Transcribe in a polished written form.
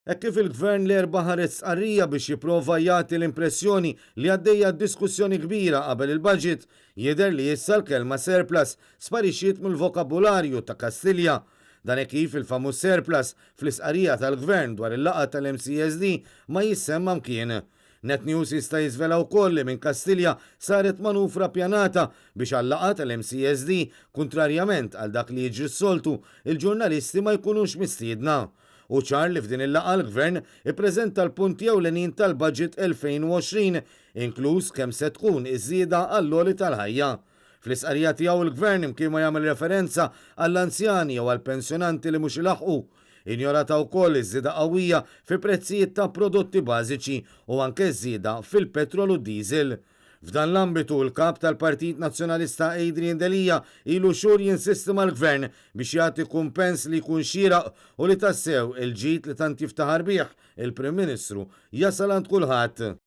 Hekk kif il-Gvern l-Erbgħa ħareġ stqarrija biex jipprova jagħti l-impressjoni li għaddejja diskussjoni kbira qabel il-budget, jidher li issa l-kelma surplus sparixxiet mill-vokabularju ta' Kastilja. Dan hekk kif il-famuż surplus fl-istqarrija tal-Gvern dwar il-laqgħa tal-MCESD ma jissemma mkien. Net News jista' jiżvela wkoll li minn Kastilja saret manuvra ppjanata biex għal-laqgħa tal-MCESD, kuntrarjament għal dak li jiġri s-soltu, il-ġurnalisti ma jkunux mistiedna. Hu ċar li f'din il-laqgħa l-Gvern ippreżenta l-punti ewlenin tal-Budget 2020, inkluż kemm se tkun iż-żieda għall-għoli tal-ħajja. Fl-istqarrija tiegħu l-Gvern imkien ma jagħmel referenza għall-anzjani jew għall-pensjonanti li mhux ilaħħqu. Injorata wkoll iż-żieda qawwija fi prezzijiet ta' prodotti bażiċi u anke ż-żieda fil-petrol u d-diesel. F'dan l-ambitu, il-Kap tal-Partit Nazzjonalista Adrian Delia ilu xhur jinsisti mal-Gvern biex jagħti kumpens li jkun xieraq u li tassew il-ġid li tant jiftaħar bih il-Prim Ministru jasal għand kulħadd.